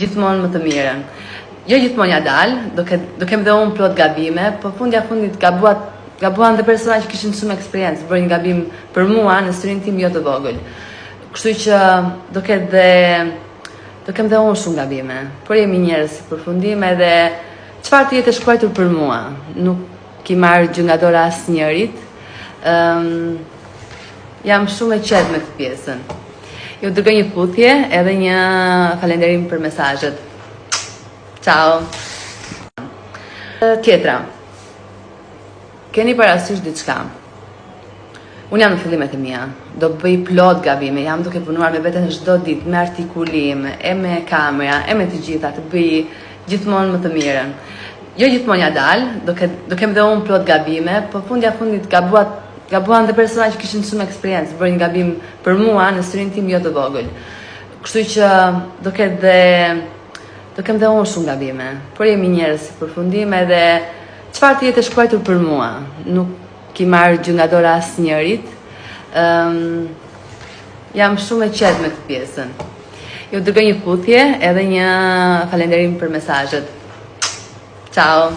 Gjithmonë më të mirën. Jo gjithmonë ja dal, do ket, do kem dhe unë plot gabime, po fundja fundit gabuat gabuan dhe persona që kishin shumë eksperiencë, bërë një gabim për mua në syrin tim jo të vogël. Kështu që do ketë dhe do kem dhe unë shumë gabime, por jemi njerëz si përfundim edhe çfarë të jetë e shkruar për mua. Nuk i marr gjë nga dora asnjërit. Ëm um, jam shumë e qetë me këtë pjesën. Ju dërgoj një puthje edhe një falenderim për mesazhet. Ciao. Tjetra. Keni parasysh diçka. Unë jam në fillimet e mia. Do bëj plot gabime, jam duke punuar me veten çdo ditë, me artikulim, e me kamera, e me të gjitha, të bëj gjithmonë më të mirën. Jo gjithmonë ja dal, do ket, do kem dhe unë plot gabime, po fundja fundit gabuat gabuan dhe persona që kishin shumë eksperiencë, bërë një gabim për mua në syrin tim jo të vogël. Kështu që do ketë dhe do kem dhe unë shumë gabime, por jemi njerëz si përfundim edhe çfarë të jetë e shkruar për mua. Nuk i marr gjë nga dora asnjërit. Ëm um, jam shumë e qetë me këtë pjesën. Ju dërgoj një puthje edhe një falenderim për mesazhet. Ciao.